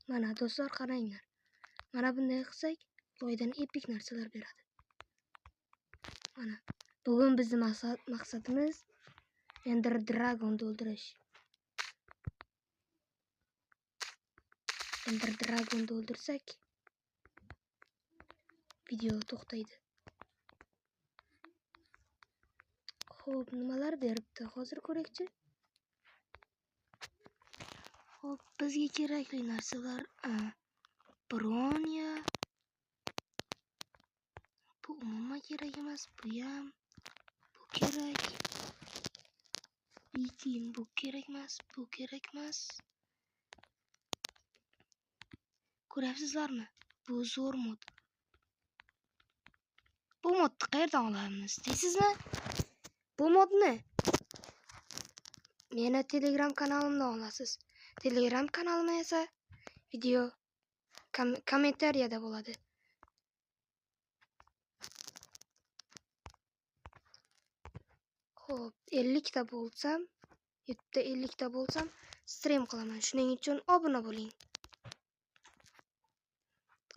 Mana do'stlar qaranglar. Mana bunday qilsak, loydan epik narsalar beradi. Mana bugun bizning maqsadimiz Ender Dragon'ni o'ldirish. Ender Dragon'ni o'ldirsak, video to'xtaydi. Xo'p, nimalar beribdi? Hozir ko'raylikchi. Xo'p, bizga kerakli narsalar, bronya. Bu umuman kerak emas, bu ham, bu kerak. Keyin bu kerak emas, bu kerak emas. Ko'ryapsizlarmi? Bu zo'r mod. Bu modni qayerdan olamiz deysizmi? Bu modni meni Telegram kanalimdan olasiz. Telegram kanalim esa video kommentariyada bo'ladi. Xo'p, 50 ta bo'lsam, YouTube'da 50 ta bo'lsam stream qilaman. Shuning uchun obuna bo'ling.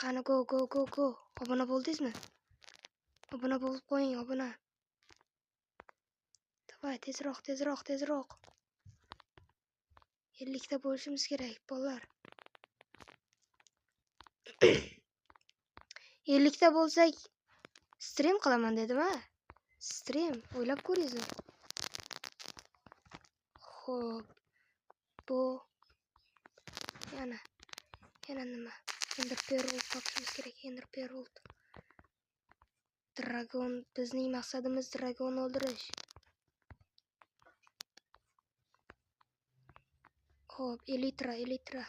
Qani go go go go. Obuna bo'ldingizmi? Obuna bo'lib qo'ying, obuna. Davay, tezroq, tezroq, tezroq. 50 ta bo'lishimiz kerak, bolalar. 50 ta bo'lsak stream qilaman dedim-a? Stream, o'ylab ko'ringizmi? Xo'p, bu yana nima? Ender Pearl topishimiz kerak, Ender Pearl. Dragon, bizning maqsadimiz dragon o'ldirish. Xo'p, elitra, elitra.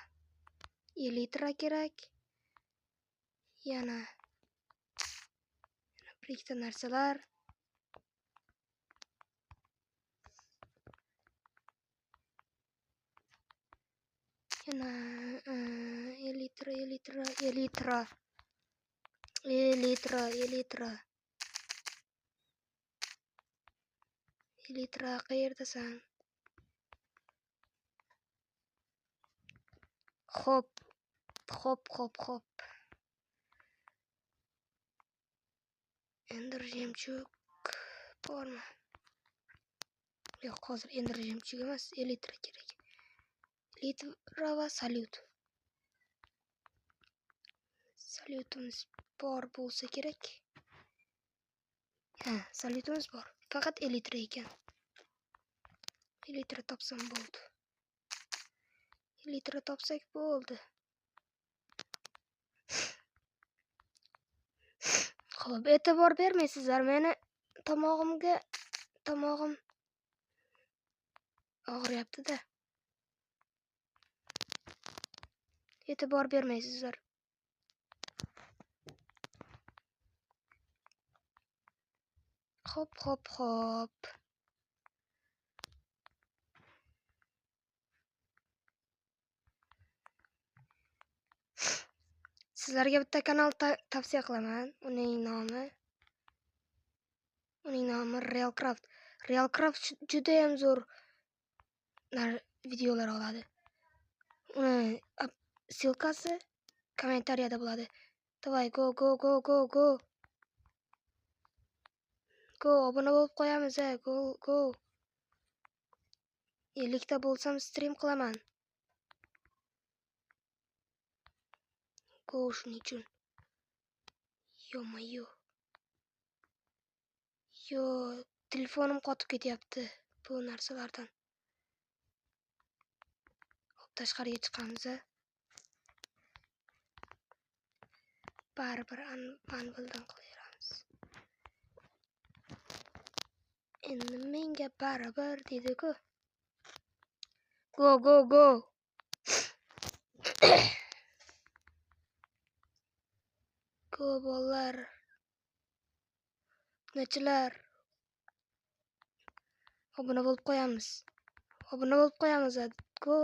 Elitra kerak. Yana bir ikkita narsalar. Yana elitra, elitra, elitra. Elitra, elitra. Elitra qayerdasan? Xo'p, xo'p, xo'p, xo'p. Ender jemchuk bormi? Yo'q, hozir Ender jemchuk emas, elitra kerak. Elitra va salyut. Salyutimiz bor bo'lsa kerak. Ha, salyutimiz bor. Faqat elitra ekan. Elitra topsam bo'ldi. Elitra topsak bo'ldi. Xo'p, e'tibor bermaysizlar meni tomog'imga, tomog'im og'riyapti-da. E'tibor bermaysizlar. Xo'p, xo'p, xo'p. Sizlarga bitta kanal tavsiya qilaman. Uning nomi Realcraft. Realcraft juda ham zo'r videolar oladi. Uni ссылкасы kommentariyada bo'ladi. Давай, go go go go go. Go, obuna bo'lib qo'yamiz, a, go go. 50 ta bo'lsam stream qilaman. Go shuning uchun. Yo-mayo. Yo, telefonim qotib ketyapti bu narsalardan. Hop, tashqariga chiqamiz. Baribir anvildan qilaveramiz. Endi menga baribir dedi-ku. Go go go. Go bolalar. Nechilar. Obuna bo'lib qo'yamiz. Obuna bo'lib qo'yamiz. Go.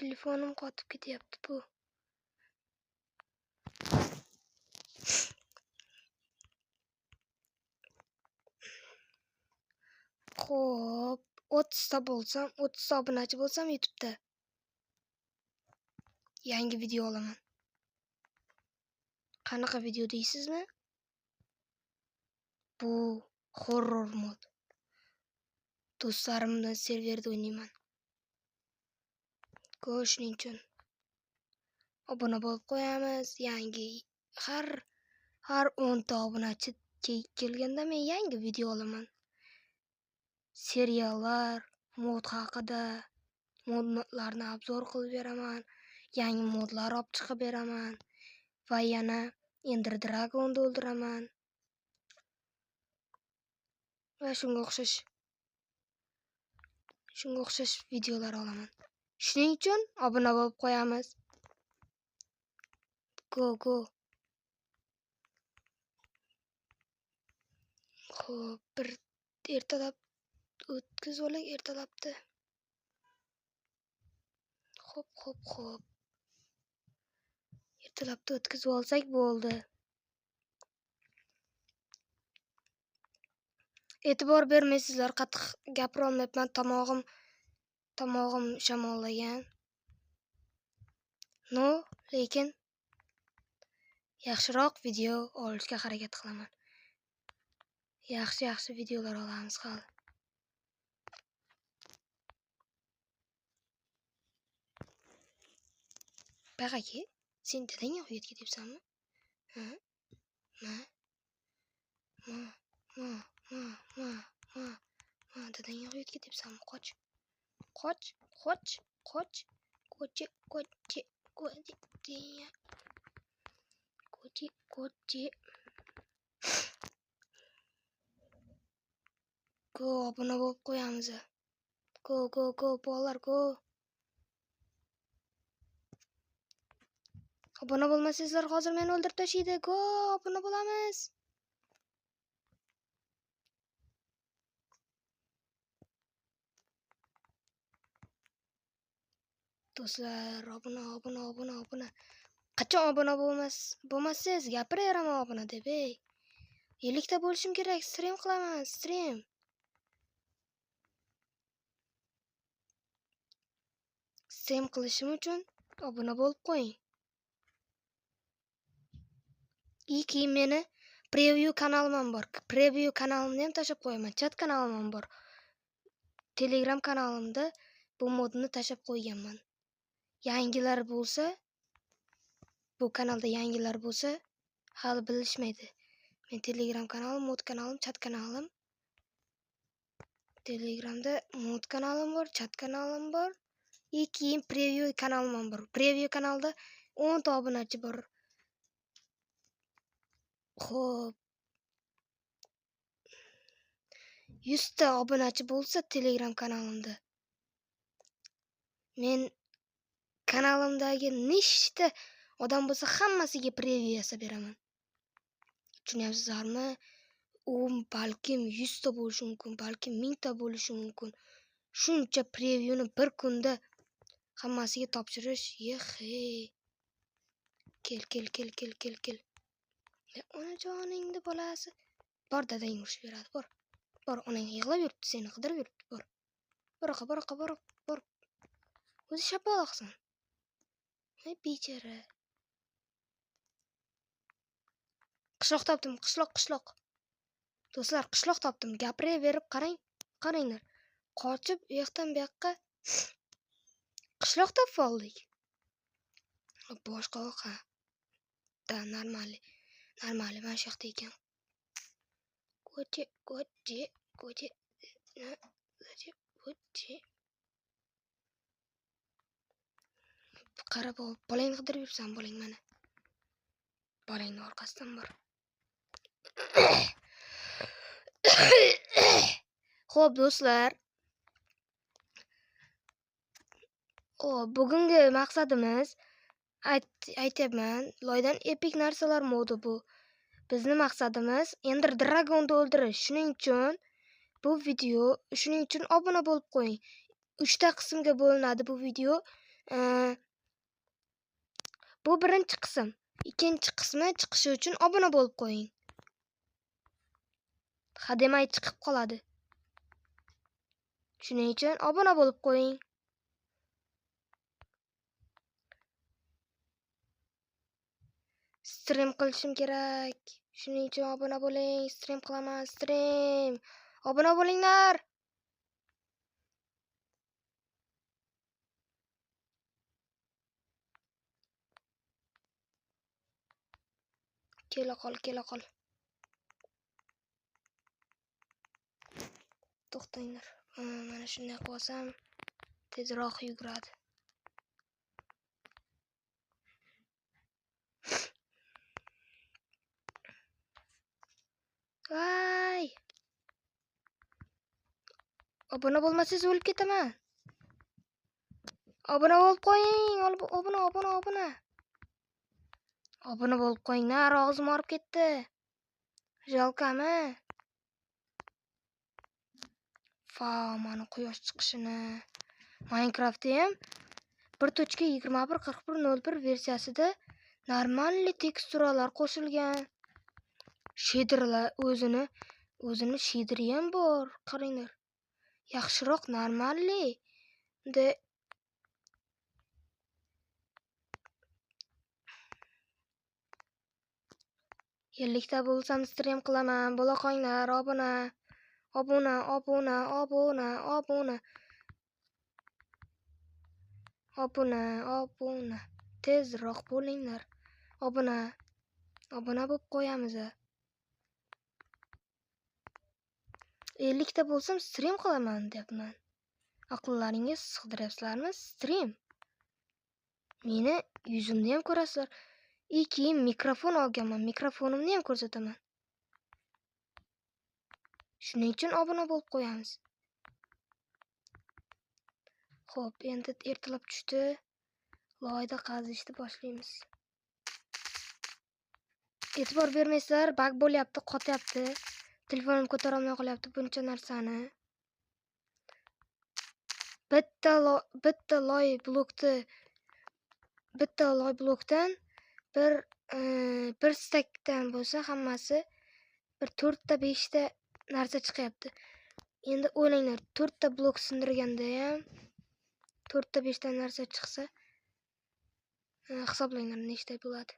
Telefonim qotib ketyapti bu. 30 ta bo'lsam, 30 ta obunachi bo'lsam YouTube'da yangi video olaman. Qanaqa video deysizmi? Bu horror mod. Do'stlarim bilan serverda o'ynayman. Shuning uchun obuna bo'lib qo'yamiz. Yangi har 10 ta obunachi kelganda men yangi video olaman. Seriallar, mod haqida, modlarni obzor qilib beraman, yangi modlar olib chiqib beraman va yana Ender Dragonni o'ldiraman. Va shunga o'xshash videolar olaman. Shuning uchun obuna bo'lib qo'yamiz. Go go. Xo'p, bir ertalab o'tkazib oling ertalabda. Xo'p, xo'p, xo'p. Ertalabda o'tkazib olsak bo'ldi. E'tibor bermaysizlar, qattiq gapira olmayapman, tomog'im shamollagan. No, lekin yaxshiroq video olishga harakat qilaman. Yaxshi-yaxshi videolar olamiz hali. Paqaki, sen dadang uyga ketyapsanmi? Ha? Ma. Ma, ma, ma, ma, ma, ma, dadang uyga ketyapsanmi? Qoch. Qoch, qoch, qoch. Qochi, qochi, qochi. Qochi, qochi. Go, obuna bo'lib qo'yamiz. Go, go, go, bolalar, go. Obuna bo'lmasangizlar hozir meni o'ldirib tashlaydi. Go, obuna bo'lamiz. Do'stlar, obuna, obuna, obuna, obuna. Qachon obuna bo'lmasangiz gapiraveraman obuna deb, ey. 50 ta bo'lishim kerak, stream qilaman, stream. Stream qilishim uchun obuna bo'lib qo'ying. Keyin meni preview kanalim ham bor. Preview kanalimni ham tashlab qo'yaman. Chat kanalim ham bor. Telegram kanalimda bu modni tashlab qo'yganman. Yangilar bo'lsa, bu kanalda yangilar bo'lsa, hali bilishmaydi. Men Telegram kanalim, mod kanalim, chat kanalim. Telegramda mod kanalim bor, chat kanalim bor. Keyin preview kanalim ham bor. Preview kanalda 10 ta obunachi bor. Xo'p. 100 ta obunachi bo'lsa Telegram kanalimda, men kanalimdagi nechta odam bo'lsa hammasiga preview yasab beraman. Tushunyapsizlarmi? U balkim 100 ta bo'lishi mumkin, balkim 1000 ta bo'lishi mumkin. Shuncha previewni bir kunda hammasiga topshirish, yehe. Kel, kel, kel, kel, kel, kel. Onajoningni bolasi. Bor, dadang urishib beradi, bor. Bor, onang yig'lab yuribdi, seni qidirib yuribdi, bor. Bor, bor, bor, bor. O'zi shapaloqsan. Ay bechora. Qishloq topdim, qishloq, qishloq. Do'stlar, qishloq topdim. Gapiraverib qarang, qaranglar. Qochib u yoqdan bu yoqqa qishloq topib oldik. Boshqa ha. Da, normal. Normal, mana shu yoqda ekan. Ko'chi, ko'chi, ko'chi, ko'chi, ko'chi. Qara, bolangni qidirib yuribsan, bolang mana. Bolangni orqasidan bor. Xo'p, do'stlar. Xo'p, bugungi maqsadimiz aytyapman, loydan epik narsalar modi bu. Bizni maqsadimiz Ender Dragonni o'ldirish. Shuning uchun bu video, shuning uchun obuna bo'lib qo'ying. 3 ta qismga bo'linadi bu video. Bu birinchi qism. Ikkinchi qismi chiqishi uchun obuna bo'lib qo'ying. Hademay chiqib qoladi. Shuning uchun obuna bo'lib qo'ying. Stream qilishim kerak. Shuning uchun obuna bo'ling. Stream qilaman, stream. Obuna bo'linglar. Kela qol, kela qol. To'xtanglar. Mana shunday qilib olsam tezroq yuguradi. Voy! Obuna bo'lmasangiz o'lib ketaman. Obuna bo'lib qo'ying, obuna, obuna, obuna. Obuna bo'lib qo'yinglar, og'zim og'rib ketdi. Jalkami? Fa, mana quyosh chiqishini. Minecraftda ham 1.21.41.01 versiyasida normalli teksturalar qo'shilgan. Shaderlar o'zini shaderi ham bor. Qaranglar. Yaxshiroq normalli. Unda yerlikda bo'lsam stream qilaman. Bo'la qo'yinglar, obuna. Obuna, obuna, obuna, obuna. Obuna, obuna. Tezroq bo'linglar. Obuna. Obuna bo'lib qo'yamiz. 50 ta bo'lsam stream qilaman deyapman. Aqllaringiz sig'diryapsizlarmi? Stream. Meni yuzimni ham ko'rasizlar. Keyin mikrofon olganman. Mikrofonimni ham ko'rsataman. Shuning uchun obuna bo'lib qo'yamiz. Xo'p, endi ertalab tushdi. Loyda qazishni boshlaymiz. E'tibor bermaysizlar, bug bo'lyapti, qotyapti. Telefonim ko'tara olmay qolyapti buncha narsani. Bitta loy blokni, bitta loy blokdan bir stakdan bo'lsa hammasi bir 4 ta 5 ta narsa chiqyapti. Endi o'ylanglar, 4 ta blok sindirganda ham 4 ta 5 ta narsa chiqsa, hisoblanglar nechta bo'ladi.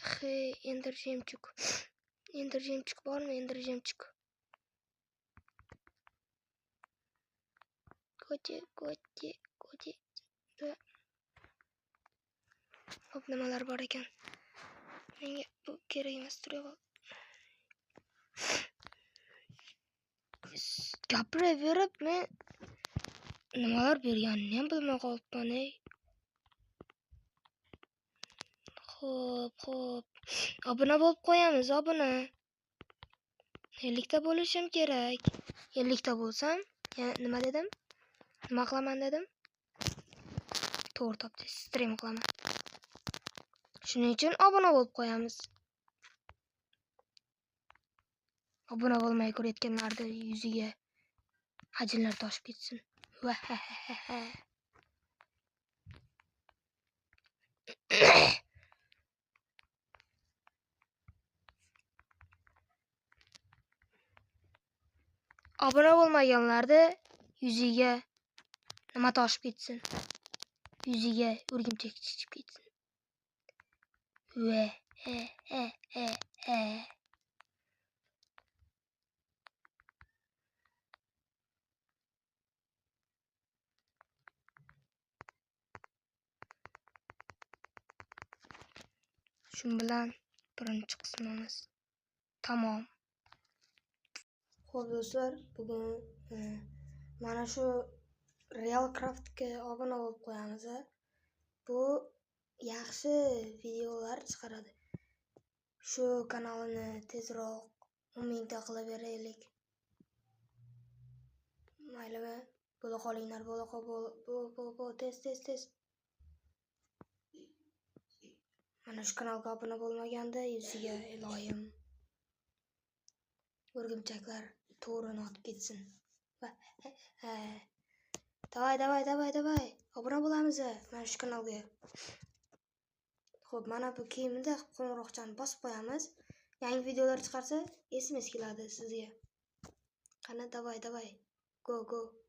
Hey, Ender jemchuk. Ender jemchuk bormi? Ender jemchuk. Ko'ti, ko'ti, ko'ti. Hop, nimalar bor ekan? Menga bu kerak emas, turib ol. Gapiraverib men nimalar berganini ham bilmay qolibman, ey. Xo'p, xo'p. Obuna bo'lib qo'yamiz, obuna. 50 ta bo'lishim kerak. 50 ta bo'lsam, ya nima dedim? Nima qilaman dedim? To'g'ri topdi, stream qilaman. Shuning uchun obuna bo'lib qo'yamiz. Obuna bo'lmay ko'rayotganlarni yuziga ajinlar toshib ketsin. Va ha ha ha ha. Obuna bo'lmaganlarni yuziga nima toshib ketsin? Yuziga o'rgimchak chiqib ketsin. Va ha ha ha ha. Shu bilan birinchi qismimiz tamom. Xo'p do'stlar, bugun mana shu Realcraftga obuna bo'lib qo'yamiz. Bu yaxshi videolar chiqaradi. Shu kanalini tezroq 10 000 ta qilib beraylik. Maylimi? Bo'la qolinglar, bo'la qol, bo'l, tez, tez, tez. Mana shu kanalga obuna bo'lmaganda yuziga iloyim o'rgimchaklar to'rini otib ketsin. Davay, davay, davay, davay. Obuna bo'lamiz mana shu kanalga. Xo'p, mana bu kiyimda qo'ng'iroqchani bosib qo'yamiz. Yangi videolar chiqarsa SMS keladi sizga. Qani, давай, давай. Go, go.